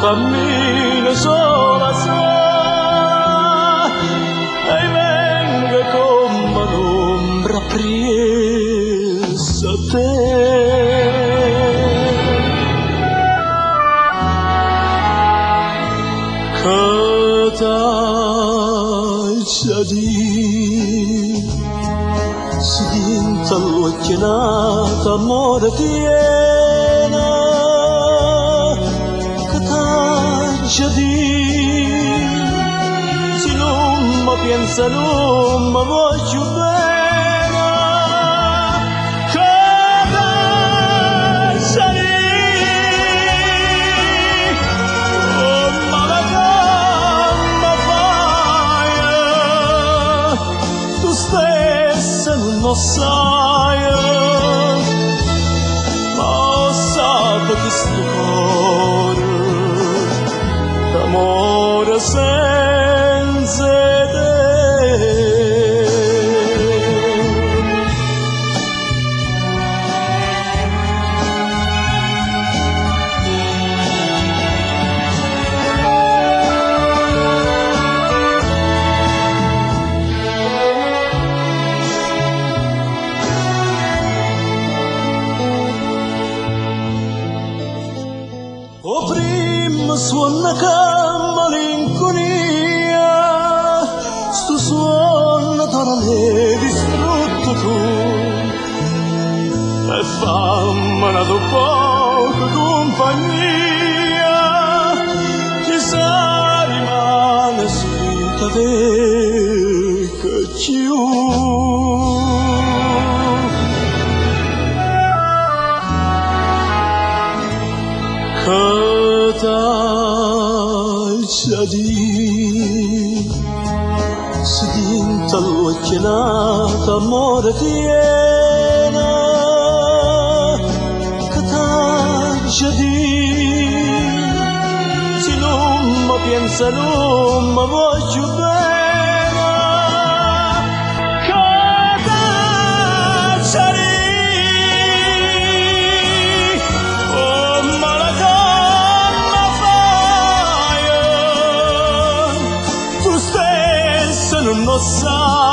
cammino sola sola e i' vengo comm'a n'ombra appriesso a te. Che t'aggia di'? Si dint'a ll'uocchie n'ato ammore tiene, che t'aggia di'? Si nun me pienze nun me vuò cchiù bene, che t'aggia di'? O male ca me faje, tu stessa nun 'o ssaje, ma 'o ssape chistu core ca more senza 'e te. O primmo suonno che malincunia, stu suonno d'oro l'hê distrutto tu. E famme n'atu poco cumpagnia, chisà dimane si te veco cchiù. Che t'aggia di'? Si dint'a ll'uocchie n'ato ammore tiene, che t'aggia di'? Si nun me pienze nun me vuò cchiù bene, che t'aggia di'? O male ca me faje, tu stessa nun 'o ssaje.